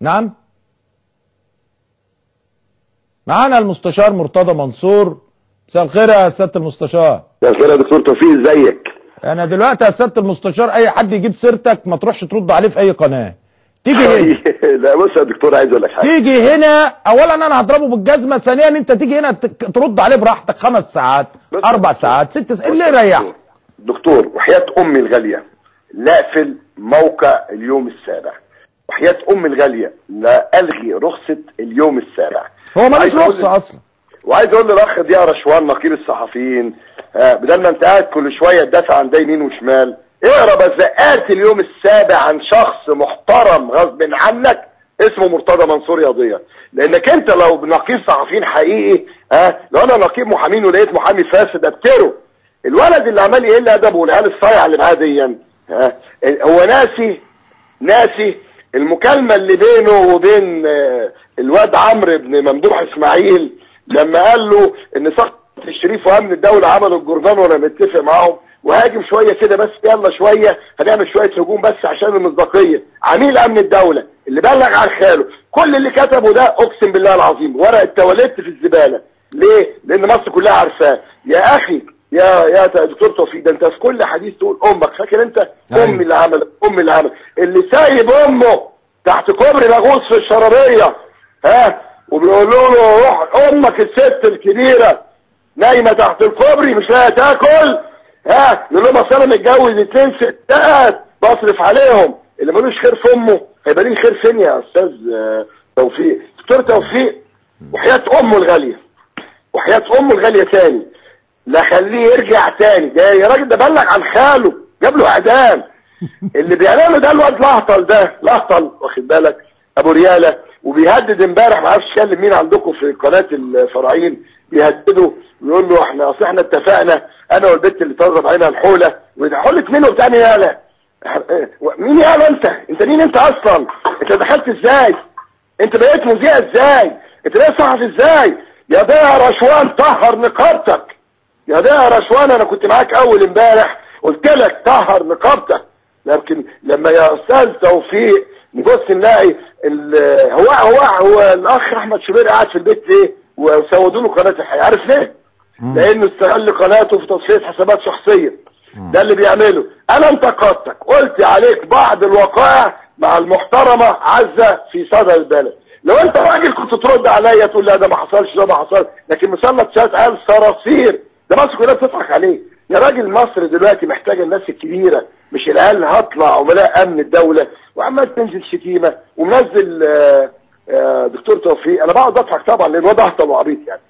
نعم، معانا المستشار مرتضى منصور. مساء الخير يا سيادة المستشار. مساء الخير يا دكتور توفيق، ازيك؟ انا دلوقتي يا سيادة المستشار اي حد يجيب سيرتك ما تروحش ترد عليه في اي قناة. تيجي هنا. لا بص يا دكتور، عايز اقول لك حاجة. تيجي هنا اولا انا هضربه بالجزمه، ثانيا انت تيجي هنا ترد عليه براحتك 5 ساعات، 4 ساعات، 6 ساعات، اللي يريحك. دكتور وحياه امي الغالية لا اقفل موقع اليوم السابع، وحياه امي الغالية لا الغي رخصه اليوم السابع. هو مالوش رخصه اصلا. وعايز اقول للاخ ضياء رشوان نقيب الصحفيين، بدل ما انت قاعد كل شوية تدافع عن ده يمين وشمال، اقرا بزقات اليوم السابع عن شخص محترم غصب عنك اسمه مرتضى منصور يا ضياء. لانك انت لو نقيب صحفيين حقيقي، لو انا نقيب محامين ولقيت محامي فاسد ابتره. الولد اللي عمال يقل ادبه والعيال الصايعه اللي معاه دي، هو ناسي المكالمة اللي بينه وبين الواد عمرو بن ممدوح اسماعيل لما قال له ان سقط الشريف وامن الدولة عملوا الجرذان وانا متفق معاهم، وهاجم شوية كده بس، يلا شوية هنعمل شوية هجوم بس عشان المصداقية. عميل امن الدولة اللي بلغ عن خاله، كل اللي كتبه ده اقسم بالله العظيم ورق التواليت في الزبالة. ليه؟ لان مصر كلها عارفاه. يا اخي يا دكتور توفيق، ده انت في كل حديث تقول امك، فاكر انت؟ امي اللي عملت، امي اللي عملت، اللي سايب امه تحت كوبري لاغوص في الشرابيه، وبيقولوا له روح امك الست الكبيرة نايمة تحت الكوبري مش لاقيه تاكل، يقول لهم اصل انا متجوز 2 ستات بصرف عليهم. اللي ملوش خير في امه هيبقى ليه خير فين يا استاذ توفيق؟ دكتور توفيق وحياه امه الغالية، وحياه امه الغالية تاني لا خليه يرجع تاني. ده يا راجل ده بلغ عن خاله، جاب له اعدام. اللي بيعمله ده الواد الاهطل ده، الاهطل واخد بالك، ابو رياله، وبيهدد امبارح ما اعرفش كلم مين عندكم في قناة الفراعين، بيهدده ويقول له احنا اصل احنا اتفقنا انا والبت اللي تضرب عينها الحوله، وحوله مين وبتاع مين يالا؟ مين يالا انت؟ انت مين انت اصلا؟ انت دخلت ازاي؟ انت بقيت مذيع ازاي؟ انت بقيت صحفي ازاي؟ يا ضياء رشوان طهر نقابتك. يا ضياء رشوان انا كنت معاك اول امبارح قلت لك طهر نقابتك، لكن لما يا استاذ توفيق نبص نلاقي هو هو هو الاخ احمد شوبير قاعد في البيت ليه وسودوا له قناة الحياة؟ عارف ليه؟ لانه استغل قناته في تصفية حسابات شخصية. ده اللي بيعمله. انا انتقدتك، قلت عليك بعض الوقائع مع المحترمة عزه في صدى البلد. لو انت راجل كنت ترد عليا تقول لا ده ما حصلش ده ما حصلش، لكن مسلط شات قال صراصير، ده مصر كلها بتضحك عليه. يا راجل مصر دلوقتي محتاجه الناس الكبيرة، مش العيال هطلع عملاء امن الدولة وعمال تنزل شتيمه ومنزل. دكتور توفيق انا بقعد اضحك طبعا لان الواد اهطل وعبيط يعني.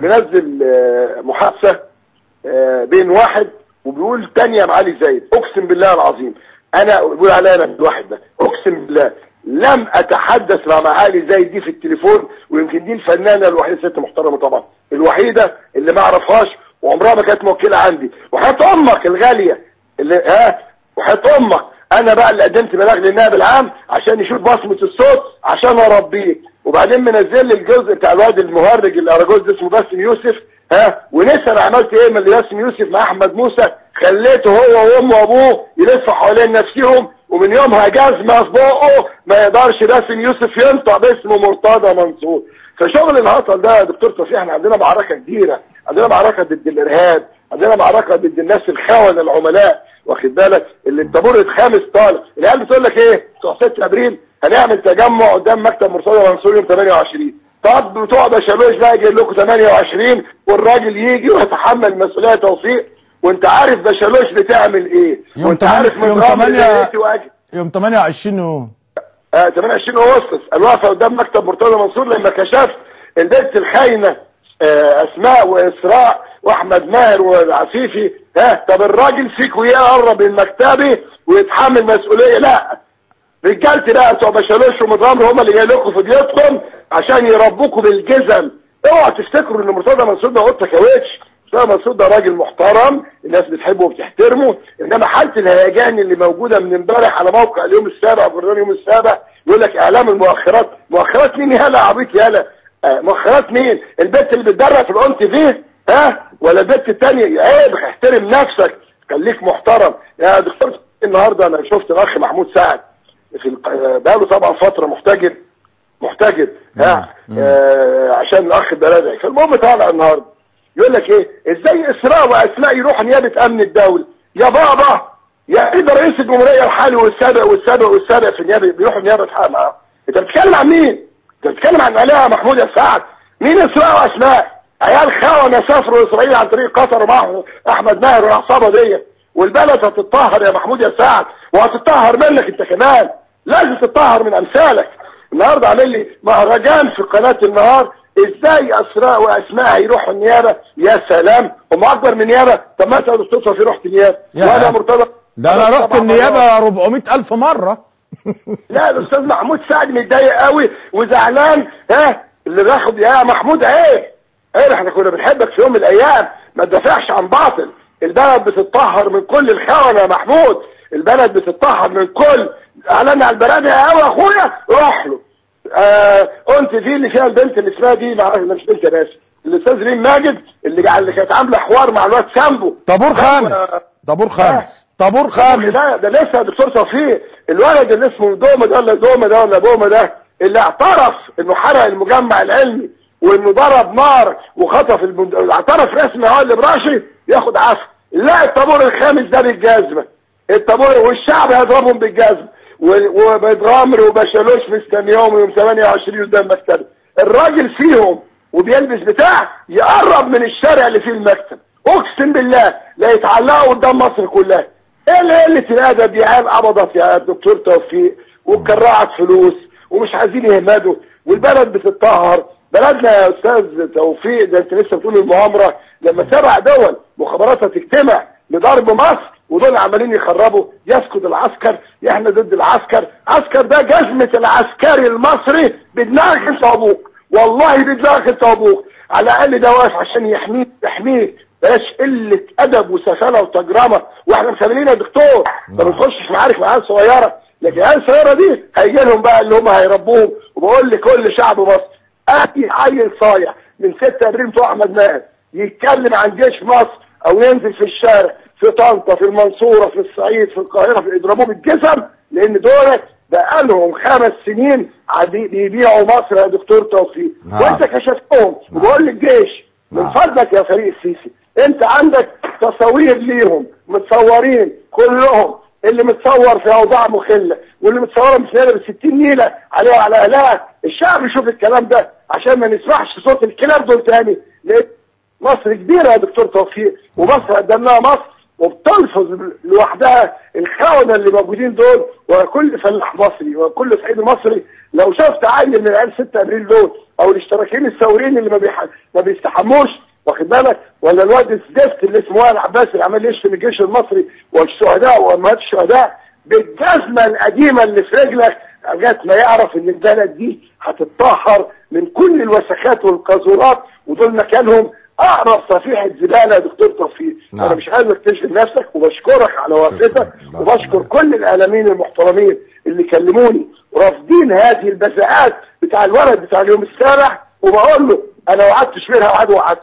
منزل محادثة بين واحد وبيقول تانية معالي زايد، اقسم بالله العظيم انا بيقول عليا انا الواحد ده، اقسم بالله لم اتحدث مع معالي زايد دي في التليفون، ويمكن دي الفنانة الوحيدة، ست محترمه طبعا، الوحيدة اللي ما اعرفهاش وعمرها ما كانت موكله عندي. وحياه امك الغالية اللي وحياه امك انا بقى اللي قدمت بلاغ للنائب العام عشان يشوف بصمة الصوت عشان اربيه. وبعدين منزل لي الجزء بتاع الواد المهرج الاراجوز اسمه باسم يوسف، ونسى انا عملت ايه من اللي باسم يوسف مع احمد موسى، خليته هو وامه وابوه يلفوا حوالين نفسهم، ومن يومها جزمه في بقه ما يقدرش باسم يوسف ينطق باسمه مرتضى منصور. فشغل الهطل ده يا دكتور توفيق، احنا عندنا معركة كبيرة، عندنا معركة ضد الارهاب، عندنا معركة ضد الناس الخونة العملاء، واخد بالك، اللي الطابور الخامس طالع. العيال بتقول لك ايه؟ بتوع 6 ابريل هنعمل تجمع قدام مكتب مرتضى منصور يوم 28. طب بتوع بشالوش بقى يجي لكم 28 والراجل يجي ويتحمل مسؤولية توفيق، وانت عارف بشالوش بتعمل ايه، وانت عارف يوم 28 28 اغسطس الوقفة قدام مكتب مرتضى منصور لما كشفت البنت الخاينه اسماء واسراء واحمد ماهر والعفيفي. طب الراجل فيكو يقرب من مكتبي ويتحمل مسؤولية؟ لا، رجالتي بقى بتوع بشالوش ومتغمر هم اللي جاي لكم في بيوتكم عشان يربوكم بالجزم. اوعوا تفتكروا ان مرتضى منصور ده قطة كاوتش. مرتضى منصور ده راجل محترم، الناس بتحبه وبتحترمه، انما حاله الهيجان اللي موجودة من امبارح على موقع اليوم السابع وبرنامج اليوم السابع يقول لك اعلام المؤخرات. مؤخرات مين يالا يا عبيط يالا؟ مؤخرات مين؟ البت اللي بتدرع في ال ON TV ولا البت الثانية؟ عيب، احترم نفسك، خليك محترم يا دكتور. النهارده انا شفت الاخ محمود سعد في بقاله طبعا فترة محتجب ها عشان الاخ البلدي. فالمهم طالع النهارده يقول لك ايه؟ ازاي اسراء واسماء يروحوا نيابة امن الدولة؟ يا بابا يا ايه ده رئيس الجمهورية الحالي والسابق والسابق والسابق في النيابة بيروحوا نيابة حق معاهم. انت بتتكلم عن مين؟ انت بتتكلم عن آلاء محمود يا سعد. مين اسراء واسماء؟ عيال خونه سافروا اسرائيل عن طريق قطر ومعهم احمد ماهر والعصابه دي. والبلد هتتطهر يا محمود يا سعد، وهتتطهر منك انت كمان، لازم تتطهر من امثالك. النهارده عامل لي مهرجان في قناة النهار، ازاي اسراء واسماء هيروحوا النيابة؟ يا سلام، هم اكبر من نيابة. طب ما انت يا دكتور صفي رحت نيابة وانا مرتضى، ده انا رحت النيابة 400,000 مرة. لا الاستاذ محمود سعد متضايق قوي وزعلان. ها اللي بياخد يا محمود عيب عيب، احنا كنا بنحبك في يوم من الايام، ما تدافعش عن باطل. البلد بتتطهر من كل الخونة يا محمود، البلد بتتطهر من كل. اعلان على البلد يا قوي يا اخويا، روح له. قلت في اللي فيها البنت اللي اسمها دي، مش بنت يا باشا، الاستاذ ريم ماجد اللي كانت عامله حوار مع الواد سامبو. طابور خامس، طابور خامس، طابور خامس. ده لسه يا دكتور توفيق، الولد اللي اسمه دومه ده ولا دومه ده ولا بومه ده، اللي اعترف انه حرق المجمع العلمي وانه ضرب نار وخطف اعترف رسمي هو اللي براشي ياخد عفو. لا الطابور الخامس ده بالجزمه، الطابور والشعب هيضربهم بالجزمه، وبيتغامر وبشالوش مستنيهم يوم 28 قدام مكتبه. الراجل فيهم وبيلبس بتاع يقرب من الشارع اللي فيه المكتب، اقسم بالله لا يتعلقوا قدام مصر كلها. ايه اللي قلة الادب دي؟ عيال قبضت يا دكتور توفيق، واتكرعت فلوس ومش عايزين يهمدوا، والبلد بتتطهر. بلدنا يا استاذ توفيق ده انت لسه بتقول المؤامرة، لما 7 دول مخابراتها تجتمع لضرب مصر ودول عمالين يخربوا، يسقط العسكر، احنا ضد العسكر. عسكر ده جزمه العسكري المصري بدماغك انت وابوك، والله بدماغك انت وابوك. على الاقل ده واقف عشان يحميك، يحميك، بلاش قلة ادب وسفاله وتجرمه. واحنا مساملين يا دكتور، ما بنخشش معارك مع عيال صغيرة، لكن العيال الصغيرة دي هيجي لهم بقى اللي هم هيربوهم. وبقول لكل شعب مصر، اي عيل صايع من 6 ابريل بتوع احمد ماهر يتكلم عن جيش مصر او ينزل في الشارع في طنطا في المنصورة في الصعيد في القاهرة في يضربوه بالجزم، لان دول بقالهم 5 سنين بيبيعوا مصر يا دكتور توفيق. وانت كشفتهم. وبقول للجيش من فضلك يا فريق السيسي، انت عندك تصاوير ليهم متصورين كلهم، اللي متصور في اوضاع مخله واللي متصورة مش ب 60 نيله عليها وعلى اهلها. الشعب يشوف الكلام ده عشان ما نسمعش صوت الكلاب دول تاني. لان مصر كبيرة يا دكتور توفيق، ومصر قدامنا مصر وبتلفظ لوحدها الخونة اللي موجودين دول. وكل فلاح مصري وكل صعيدي مصري لو شفت عيل من عيال 6 ابريل دول او الاشتراكيين الثوريين اللي ما بيستحموش، واخد بالك، ولا الواد الزفت اللي اسمه وائل عباس اللي عمال يشتم الجيش المصري والشهداء وامهات الشهداء بالجزمه القديمة اللي في رجلك، لغاية ما يعرف ان البلد دي هتتطهر من كل الوسخات والقاذورات، ودول مكانهم اقرب صفيحه زبالة يا دكتور توفيق. نعم. انا مش عايزك تشغل نفسك، وبشكرك على وقفتك، وبشكر كل الاعلاميين المحترمين اللي كلموني ورافضين هذه البذاءات بتاع الولد بتاع اليوم السابع. وبقول له انا وعدت شميرها وعد وعدت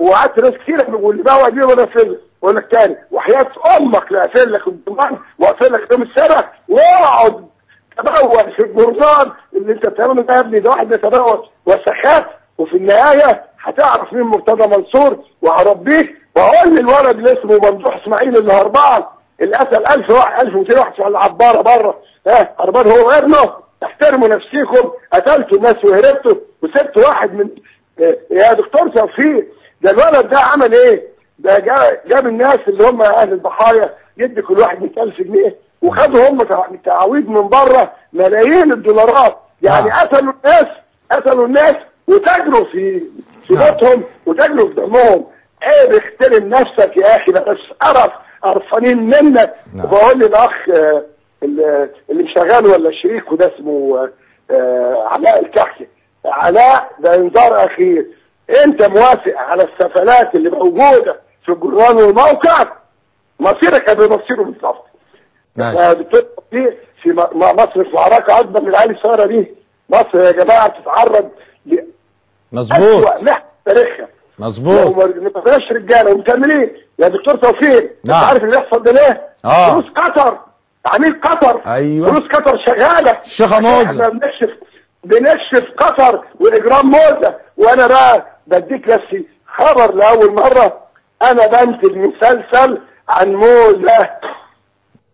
ووعدت ناس كتير، واللي بوعد بيه بنفذه. بقول لك تاني وحياة امك لا اقفل لك الجرنان واقفل لك اليوم السابع، واقعد تبول في الجرنان اللي انت بتعمله ده يا ابني. ده واحد بيتبول وسخات، وفي النهاية هتعرف مين مرتضى منصور وهربيك. واقول للولد اللي اسمه ممدوح اسماعيل اللي هربان، اللي قتل 1200 واحد في العبارة بره، ها هربان هو وابنه، احترموا نفسيكم، قتلتوا الناس وهربتوا وسبتوا واحد من يا دكتور توفيق. ده الولد ده عمل ايه؟ ده جاب الناس اللي هم اهل الضحايا يدي كل واحد 100,000 جنيه، وخدوا هم تعويض من بره ملايين الدولارات. يعني قتلوا الناس، قتلوا الناس وتاجروا في بيتهم وتاجروا في دمهم. عيب، احترم نفسك يا اخي، بس قرف، قرفانين منك. وبقول للاخ اللي مشغله ولا شريكه ده اسمه علاء الكحكي، علاء ده انذار اخير، انت موافق على السفلات اللي موجودة في الجران والموقع، مصيرك هيبقى مصيره بالظبط. يا دكتور في مصر في معركة اكبر من العيال الصغيرة دي. مصر يا جماعة بتتعرض مظبوط محن تاريخها. مظبوط. ما فيهاش رجاله ومكملين يا دكتور توفيق. انت عارف اللي بيحصل ده ليه؟ فلوس قطر. عميل قطر. ايوه، فلوس قطر شغالة. الشيخه موزة، احنا بنكشف قطر واجرام موزة. وانا بقى بديك نفسي خبر لاول مرة، انا بنتج مسلسل عن موزة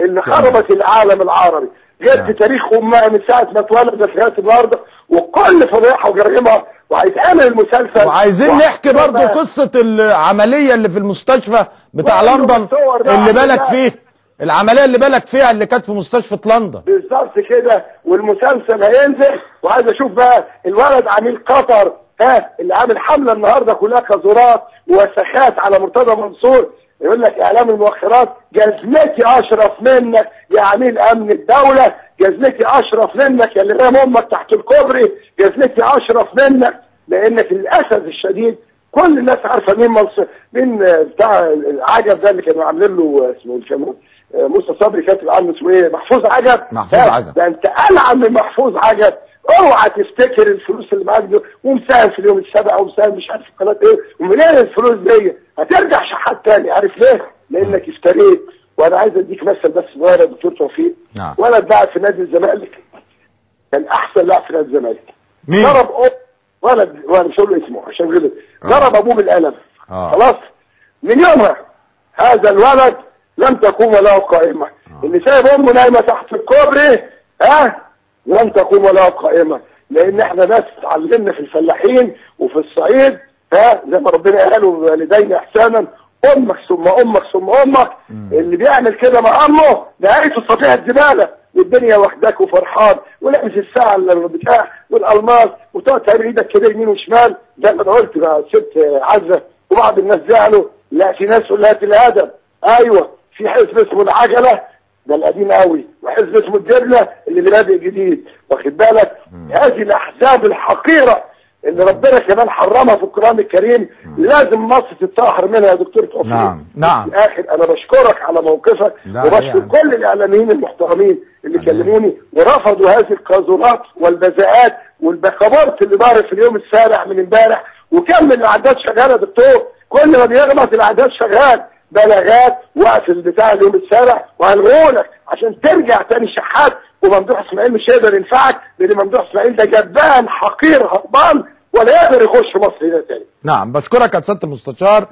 اللي خربت العالم العربي، جبت تاريخ امها من ساعة ما اتولدت لغاية النهارده، وكل فضيحة وجريمة، وهيتعمل المسلسل. وعايزين نحكي برضو قصة العملية اللي في المستشفى بتاع لندن اللي بالك فيه، العملية اللي بالك فيها اللي كانت في مستشفى لندن بالظبط كده. والمسلسل هينزل، وعايز اشوف بقى الولد عميل قطر اللي عامل حمله النهارده كلها قذورات وسخات على مرتضى منصور، يقول لك اعلام المؤخرات جزمتي اشرف منك يا عميل امن الدولة، جزمتي اشرف منك يا اللي رامي امك تحت الكوبري، جزمتي اشرف منك. لانك للاسف الشديد كل الناس عارفه مين منصور، مين بتاع العجب ده اللي كانوا عاملين له اسمه كانوا موسى صبري كاتب عنه اسمه ايه، محفوظ عجب. محفوظ عجب ده انت العن من محفوظ عجب. اوعى تفتكر الفلوس اللي معاك دي، ومساهم في اليوم السابع، ومساهم مش عارف في قناة ايه، ومنين الفلوس دي؟ هترجع شحات تاني. عارف ليه؟ لانك افتريت. وانا عايز اديك مثل بس صغير يا دكتور توفيق. نعم. ولد لاعب في نادي الزمالك، كان احسن لاعب في نادي الزمالك. مين؟ ضرب ولد، وانا مش هقول اسمه عشان غلط، ضرب ابوه بالقلم. خلاص، من يومها هذا الولد لم تقوم له قائمة. اللي سايب امه نايمة تحت الكوبري لن تقوم له قائمة. لان احنا ناس اتعلمنا في الفلاحين وفي الصعيد، زي ما ربنا قال والدينا احسانا، امك ثم امك ثم امك. اللي بيعمل كده مع امه نهايته صفيحه زبالة، والدنيا واخداك وفرحان ولابس الساعة اللي بتاع والالماس، وتقعد تعمل ايدك كده يمين وشمال زي ما انا قلت بقى ست عزه. وبعض الناز زعلوا، لا في ناس قلت الادب. ايوه، في حزب اسمه العجلة ده القديم قوي، وحزب اسمه الدبله اللي بادئ جديد، واخد بالك؟ هذه الاحزاب الحقيرة اللي ربنا كمان حرمها في القران الكريم، لازم مصر تتطهر منها يا دكتور توفيق. نعم نعم. في الاخر انا بشكرك على موقفك، وبشكر يعني كل الاعلاميين المحترمين اللي كلموني ورفضوا هذه القاذورات والبذاءات والبخبرت اللي ظهرت في اليوم السابع من امبارح. وكم الاعداد شغالة يا دكتور، كل ما بيغلط الاعداد شغال، بلاغات وقف البتاع اليوم السابع وهلغولك عشان ترجع تاني شحات. وممدوح اسماعيل مش هيقدر ينفعك، لان ممدوح اسماعيل ده جبان حقير هربان ولا يقدر يخش مصر هنا تاني. نعم، بشكرك يا سيادة المستشار.